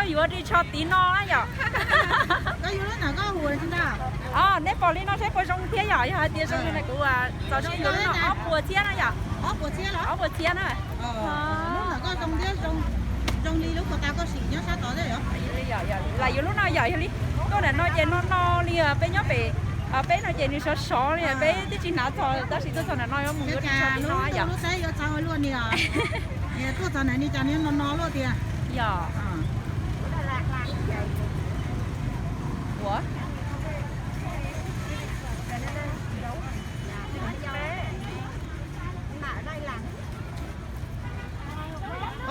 Yuav ris tsho tiv no na yom. Os, neb pom li no seb puas zoo thiab yom, yog hais tias zoo li no kuv txaus siab yuav lub no ob puas txhiab na yom. Ob puas txhiab na. Lam yuav lub no yom, yog li tuaj ntawm no ces no no li peb nyob pem, peb no ces nws sov sov li peb twb tsis hnav txog, tab sis tuaj txog ntawm no yuav mus yuav ris tsho tiv no yom. Tuaj txog ntawm no cas no no luaj tiag. Yog. Ua,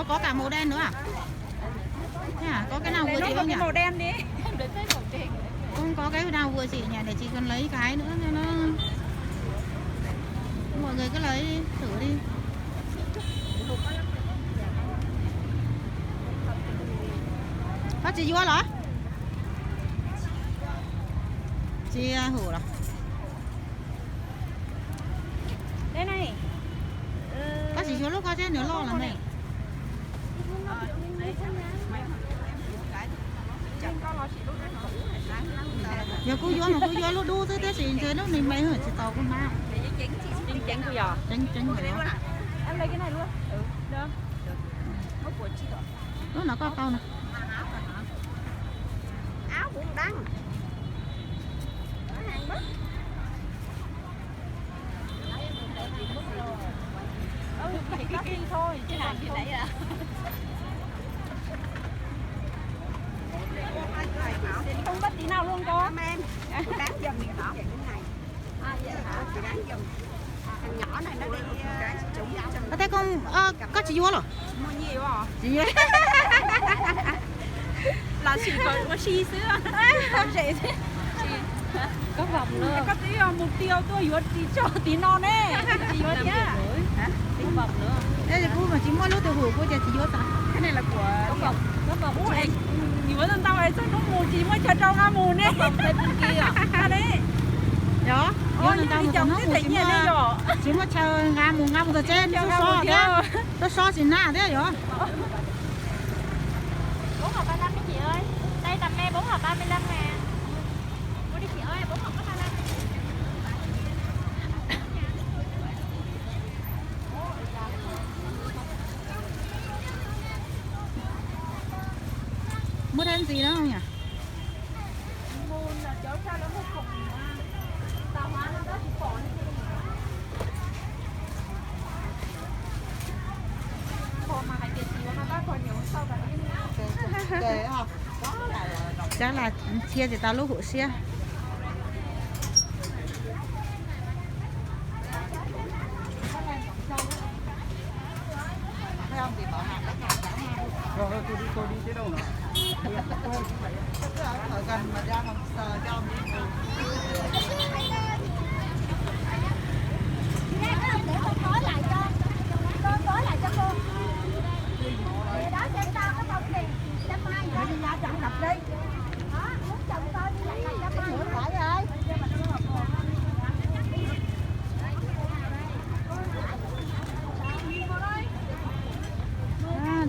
có cả màu đen nữa à? Thế hả? Có cái nào vừa chị không nhỉ? Không có cái nào vừa chị nhỉ? Để chị còn lấy cái nữa cho nó. Mọi người cứ lấy thử đi. Có chị Dúa lỏ? Chị Hủ lỏ? Đây này. Koj tsis yuav lub ko seb nws loj los ne. Yog kuv yuav mas kuv yuav lub dub xwb, tab sis ntshe lub me me tsis tau kuv hnab. Ceev ceev. Lub no koj tau na. Không có tí nào luôn cô. Em, cô bán giùm mình hả? Cái này. À, vậy hả? Chị bán giùm. Thằng nhỏ này nó đi, ờ, Ơ, thế con, ơ, có chị Dúa lỏ? Mua nhiều hả? Chị Dúa. Là chị còn ua si xíu. Con rẻ thế. Có vòng nữa. Có tí, ờ, mục tiêu tôi yuav ris tsho tiv no ne. Tsis yuav thiab. Có vòng nữa. Ê, kuv mas tsis muaj lub twg hum kuv ces tsis yuav tas. Cái này là của, có vòng, có vòng. Ua, yuav ntau ntau es txog hnub mus tsis muaj chaw rau nqa mus ne. Có vòng thêm bên kia. Yog, yuav ntau ntau mus txog hnub mus tsis muaj, tsis muaj chaw nqa mus, nqa mus txog tsev sob sob thiab, sob sob tsis nab thiab yog. Bốn hộp ba lăm đi chị ơi. Đây tầm me bốn hộp ba mươi lăm nè. Mua đi chị ơi, bốn hộp có ba lăm. Muaj thêm gì nữa không nhỉ? Chắc là chia cho tao lub hũ siab. Thôi, thôi, tôi đi, tôi đi chứ đâu nữa. Ở gần mà ra mà sờ cho mình. Để con gói lại cho, con gói lại cho cô. Để đó xem sao có bao tiền, trăm hai, để chị trả chậm cặp đi. Đó, muốn chậm coi đi, lại là trăm hai.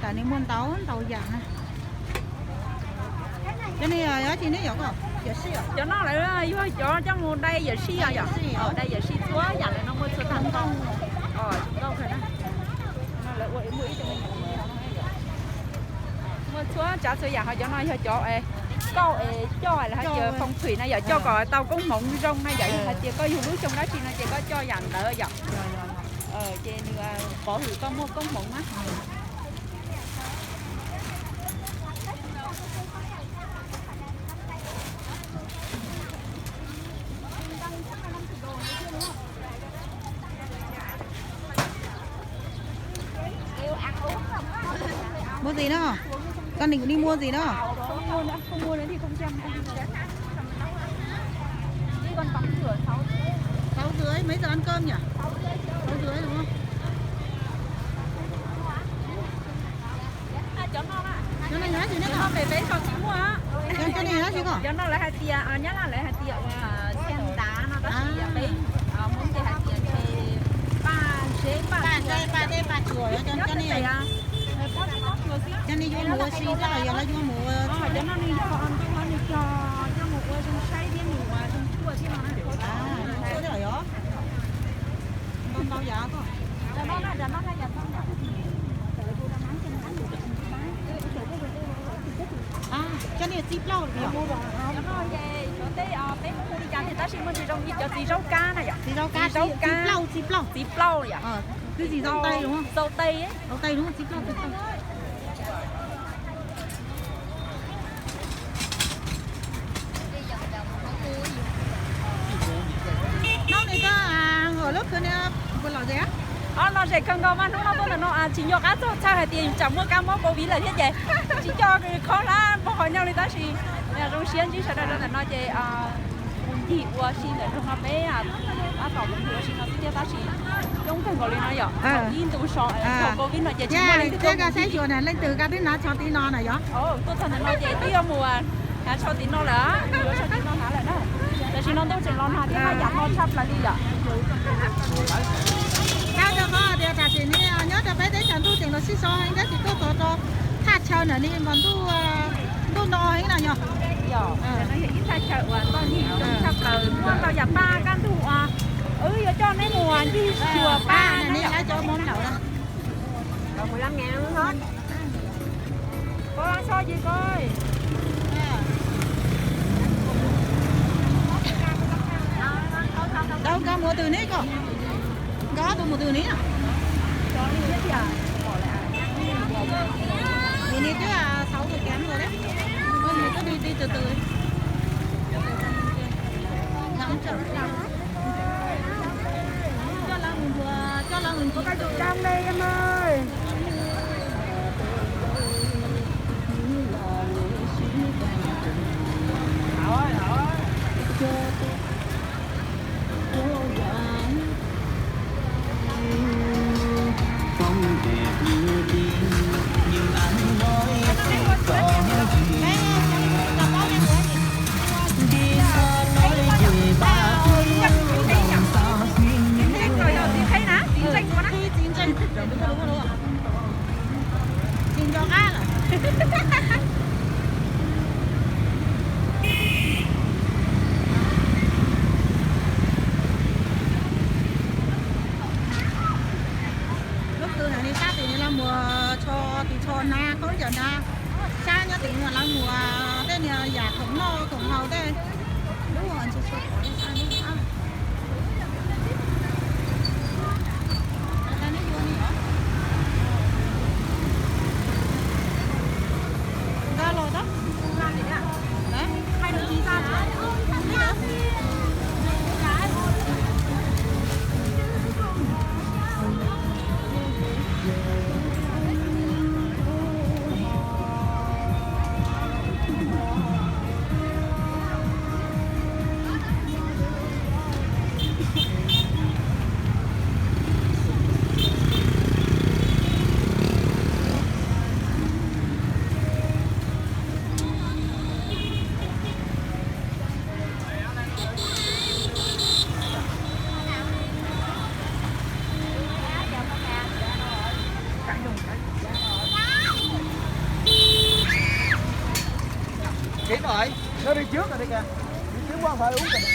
Tam nim muaj ntau ntau yam na. Cov no lawv yog cov coj mus dai yawm sij os yom. Dai yawm sij txhua yam lawv no muaj txhua tag nrho. Muaj txhua tsav txhua yam, ho cov no yog cov kauj es coj los hais tias phong thủy na yom, coj kom tau koob hmoov zoo na yom, yog hais tias koj yug lub xyoo dab tsi no ces koj coj yam ntawd yom. Ces nws pov hwm koj muaj koob hmoov na. Mua gì nữa? Con định đi mua gì nữa? Không mua nữa, không mua nữa thì không xem nữa. Đi còn tắm rửa sáu rưỡi. Sáu rưỡi, mấy giờ ăn cơm nhỉ? Sáu rưỡi đúng không? Cov no na, cov no yog dab tsi ne? Cov no pem peb so tsis muaj. Cov no yog dab tsi koj? Cov no lawv hais tias, Nyab Laj lawv hais tias ua xia ntav no, tab sis peb Hmoob ces hais tias ntshe paj zeb paj tsuas, cov no yog paj zeb paj tsuas. Cov no nws yog ua zoo saib thiab nws ua zoo tshuaj thiab no na. Zoo tshuaj thiab los yog ntau ntau yam ko. Cov no txij plaub los yog? Peb hu li cas tiag tab sis muaj ntsis zoo li cov txiv zaub kab na yom. Txiv zaub kab, txiv plaub, txiv plaub. Txiv plaub yom. Twb tsis zaub tais, zaub tais, zaub tais txiv plaub, txiv plaub. Hnub no koj hom lub khwv no puas lom zem? Lom zem kawg nkaus mas hnub no tuaj ntawm no tsis nco qab txog txhaj hais tias tsam muaj kab mob covid lawm thiab ces tsis coj khob hlab npog qhov ncauj li tab sis zoo siab ntsib sawv daws rau ntawm no ces ncig ua si ntawm no peb tab tom mus ncig ua si no xwb thiab tab sis coob kawg nkaus li no yom. Ib ntu so covid no ces tsis muaj leej twg tuaj mus ncig. Leej twg koj twb hnav tsho tim no na yom? Tuaj txog ntawm no ces twb yuav mus hnav tsho tim no lawm, yuav tsho tim no hnav lawm na. Tam sim no ntuj tseem los nag thiab haj yam no tshaj plaws li yom. Tab rau qhov tias tam sim no nyob rau peb teb chaws ntuj tseem los sib so heev tab sis tuaj txog rau thaj chaw ntawm no mas ntuj, ntuj no heev no yog. Ib thaj chaw uas toj ncig zoo tshaj plaws, muaj ntau yam paj kaj ntug uas wb yuav coj neb mus ncig xyuas paj na yom. Nkawd mus twg ne koj? Nkawd ob tug mus twg ne? Nim no twb xaus tus kev mus lawm, koj mus twb ti ti tus tus. Coj lawv mus nrhiav, coj lawv mus nrhiav. Tsis nco qab lawm. Lub khw no nws sab tim no lawv muag tsho, tim tsho hnav, khaub ncaws hnav, sab nyob tim no lawv muag tej niag yam khoom noj khoom haus tej. Kev no, no đi trước rồi đi kìa. Đi trước qua phải uống cà phê.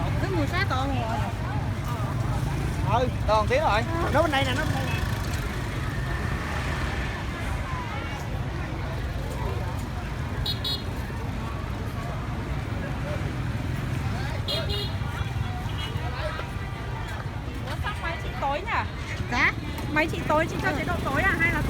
Wb mus sab tod mus. Ờ, đòn tiếp rồi. Nốt bên đây nè, nốt bên đây nè. Ủa sao mà chị tối nhỉ? Tsis tau, tsis tso tsis tau tau, yog hais no